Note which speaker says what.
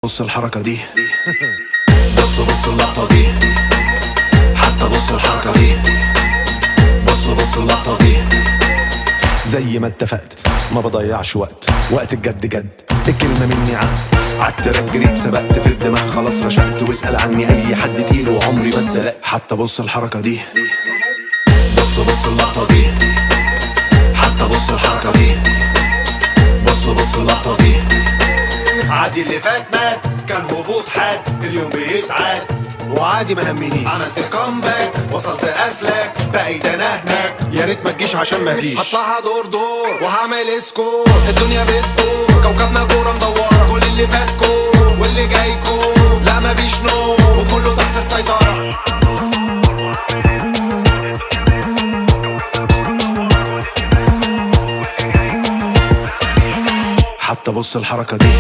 Speaker 1: بص الحركة دي، بص بص اللقطة دي، حتى بص الحركة دي، بص بص اللقطة دي. زي ما اتفقت ما بضيعش وقت، وقت الجد جد، الكلمة مني عهد. عال track جريت سبقت في الدماغ، خلاص رشقت، واسأل عني أي حد تقيل وعمري ما اتدلقت. حتى بص الحركة دي، بص بص اللقطة دي، حتى بص الحركة دي، بص بص اللقطة دي. عادي اللي فات مات، كان هبوط حاد، اليوم بيتعاد وعادي ما همنيش. عملت comeback، وصلت اسلاك، بقيت انا هناك. يا ريت ما تجيش عشان ما فيش. هطلعها دور دور وهعمل score، الدنيا بتدور، كوكبنا كورة مدورة. كل اللي فات كور واللي جاي كور، لا ما فيش نور وكله تحت السيطرة. حتى بص الحركة دي.